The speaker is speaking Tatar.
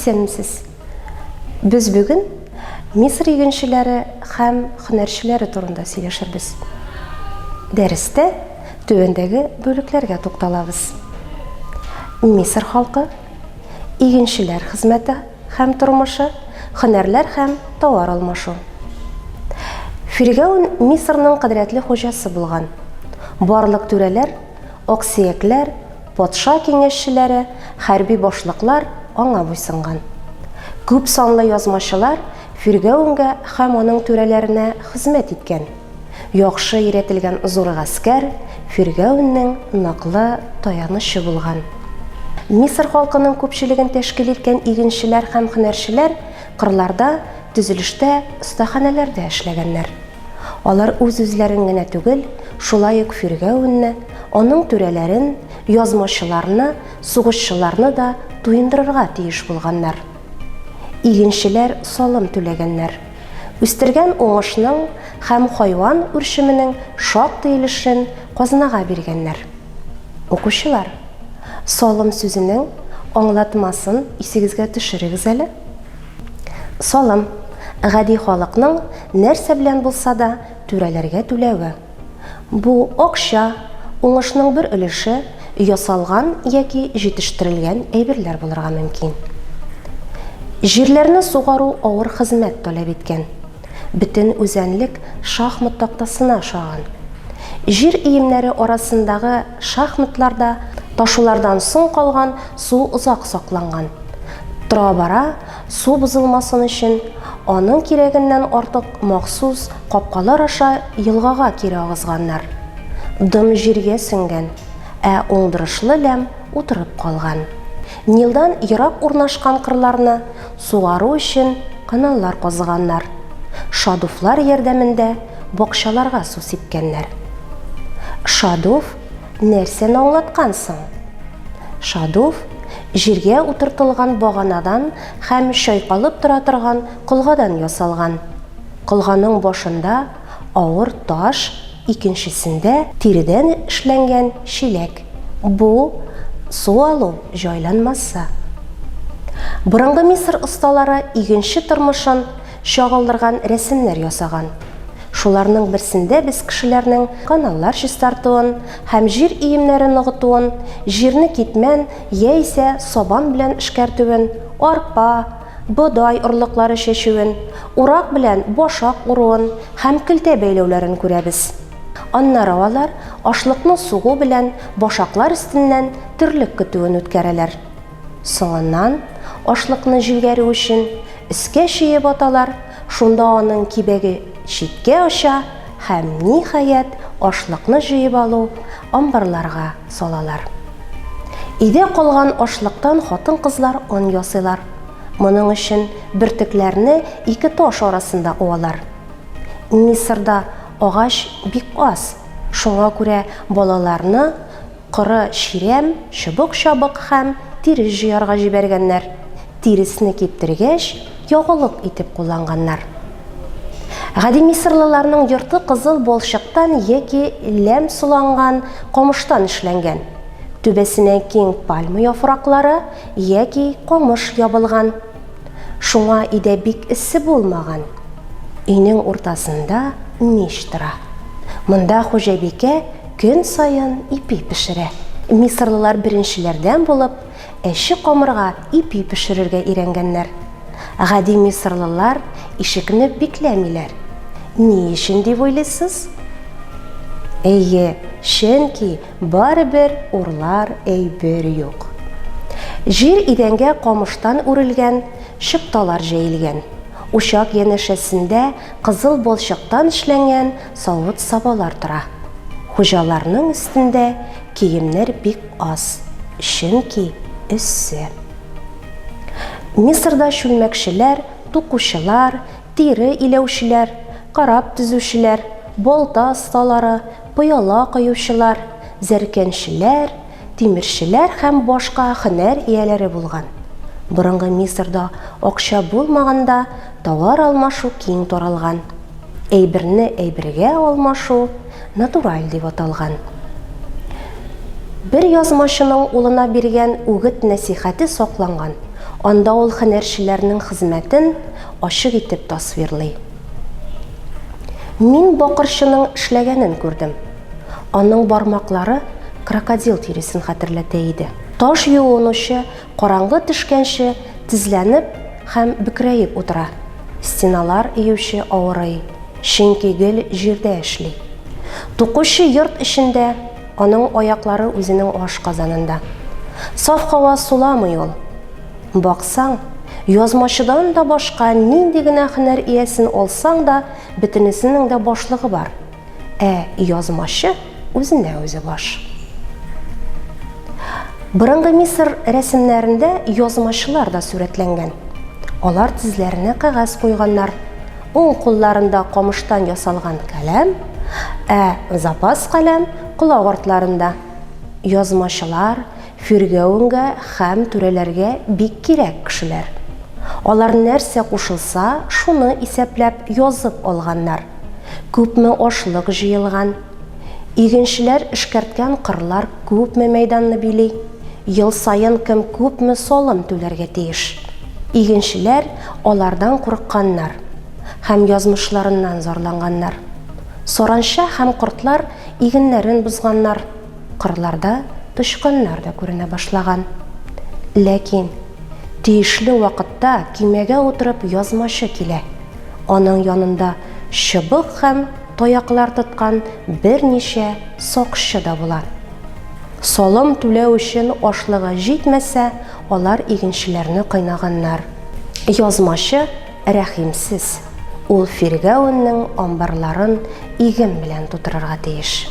Исәнмесез. Без бүген Мисыр игенчеләре һәм һөнәрчеләре турында сөйләшербез. Дәрестә түбәндәге бүлекләргә тукталабыз. Мисыр халкы, игенчеләр хезмәте һәм тормышы, һөнәрләр һәм товар алмашу. Фиргәүн Мисырның кодрәтле хуҗасы булган. Барлык түрәләр, аксөякләр, патша киңәшчеләре, хәрби башлыклар аңа буйсынган. Күп санлы язмачылар Фиргәвенгә һәм аның түрәләренә хезмәт иткән. Яхшы өйрәтелгән зур гаскәр Фиргәвеннең ныклы таянычы булган. Мисыр халкының күпчелеген тәшкил иткән игенчеләр һәм һөнәрчеләр кырларда, төзелештә, остаханәләрдә эшләгәннәр. Алар үз-үзләрен генә түгел, шулай ук фиргәвенне, аның түрәләрен, язмачыларны, сугышчыларны да туендырырга тиеш булганнар. Игенчеләр салым түләгәннәр. Үстергән уңышның һәм хайван үрчеменең шактый өлешен казнага биргәннәр. Укучылар, салым сүзенең аңлатмасын исегезгә төшерегез әле. Салым, гади халыкның нәрсә белән булса да түрәләргә түләве. Бу акча, уңышның бер өлеше, ясалган яки җитештерелгән әйберләр булырга мөмкин. Җирләрне сугару авыр хезмәт таләп иткән. Бөтен үзәнлек шахмат тактасына ошаган. Җир өемнәре арасындагы шахматларда ташулардан соң калган су озак сакланган. Тора-бара, су бозылмасын өчен, аның кирәгеннән артык махсус капкалар аша елгага кире агызганнар. Дым җиргә сеңгән, ә уңдырышлы ләм утырып калган. Нилдан ерак урнашкан кырларны сугару өчен каналлар казыганнар, шадуфлар ярдәмендә бакчаларга су сипкәннәр. Шадуф нәрсәне аңлаткан соң? Шадуф, җиргә утыртылган баганадан һәм чайкалып тора торган колгадан ясалган. Колганың башында авыр таш, икенчесендә тиредән эшләнгән чиләк. Бу, су алу җайланмасы. Борынгы Мисыр осталары игенче тормышын чагылдырган рәсемнәр ясаган. Шуларның берсендә без кешеләрнең каналлар чистартуын һәм җир өемнәрен ныгытуын, җирне китмән яисә сабан белән эшкәртүен, арпа, бодай орлыклары чәчүен, урак белән башак уруын һәм көлтә бәйләүләрен күрәбез. Аннары алар ашлыкны сугу белән башаклар өстеннән терлек көтүен үткәрәләр. Соңыннан, ашлыкны җилгәрү өчен, өскә чөеп аталар, шунда аның кибәге читкә оча һәм, ниһаять, ашлыкны җыеп алу, амбарларга салалар. Өйдә калган ашлыктан хатын-кызлар он ясыйлар. Моның өчен бөртекләрне ике таш арасында уалар. Мисырда агач бик аз, шуңа күрә балаларны коры чирәм, чыбык-чабык һәм тирес җыярга җибәргәннәр. Тиресне киптергәч, ягулык итеп кулланганнар. Гади мисырлыларның йорты кызыл балчыктан яки ләм суланган камыштан эшләнгән. Түбәсенә киң пальма яфраклары яки камыш ябылган. Шуңа өйдә бик эссе булмаган. Өйнең уртасында мич тора. Монда хуҗабикә көн саен ипи пешерә. Мисырлылар беренчеләрдән булып әче камырга ипи пешерергә өйрәнгәннәр. Гади мисырлылар ишекне бикләмиләр. Ни өчен дип уйлыйсыз? Әйе, чөнки барыбер урлар әйбер юк. Җир идәнгә камыштан үрелгән чыпталар җәелгән. Учак янәшәсендә кызыл балчыктан эшләнгән савыт-сабалар тора. Хуҗаларның өстендә киемнәр бик аз, чөнки эссе. Мисырда чүлмәкчеләр, тукучылар, тире иләүчеләр, кораб төзүчеләр, балта осталары, пыяла коючылар, зәркәнчеләр, тимерчеләр һәм башка һөнәр ияләре булган. Борынгы Мисырда акча булмаганда товар алмашу киң таралган. Әйберне әйбергә алмашу натураль дип аталган. Бер язмачының улына биргән үгет-нәсыйхәте сакланган. Анда ул һөнәрчеләрнең хезмәтен ачык итеп тасвирлый. Мин бакырчының эшләгәнен күрдем. Аның бармаклары крокодил тиресен хәтерләтә иде. Таш юынучы караңгы төшкәнче тезләнеп һәм бөкрәеп утыра. Стеналар өюче авырый, чөнки гел җирдә эшли. Тукучы йорт эчендә, аның аяклары үзенең аш казанында. Саф һава суламый ул. Баксаң, язмачыдан да башка нинди генә һөнәр иясен алсаң да, бөтенесенең дә башлыгы бар. Ә язмачы үзенә үзе баш. Борынгы Мисыр рәсемнәрендә язмачылар да сурәтләнгән. Алар тезләренә кәгазь куйганнар. Уң кулларында камыштан ясалган каләм, ә запас каләм колак артларында. Язмачылар фиргәвенгә һәм түрәләргә бик кирәк кешеләр. Алар нәрсә кушылса, шуны исәпләп язып алганнар. Күпме ашлык җыелган, игенчеләр эшкәрткән кырлар күпме мәйданны били, ел саен кем күпме салым түләргә тиеш. Игенчеләр алардан курыкканнар һәм язмышларыннан зарланганнар. Саранча һәм кортлар игеннәрен бозганнар, кырларда тычканнар да күренә башлаган. Ләкин тиешле вакытта көймәгә утырып язмачы килә. Аның янында чыбык һәм таяклар тоткан берничә сакчы да була. Салым түләү өчен ашлыгы җитмәсә, алар игенчеләрне кыйнаганнар. Язмачы рәхимсез, ул фиргәвеннең амбарларын иген белән тутырырга тиеш.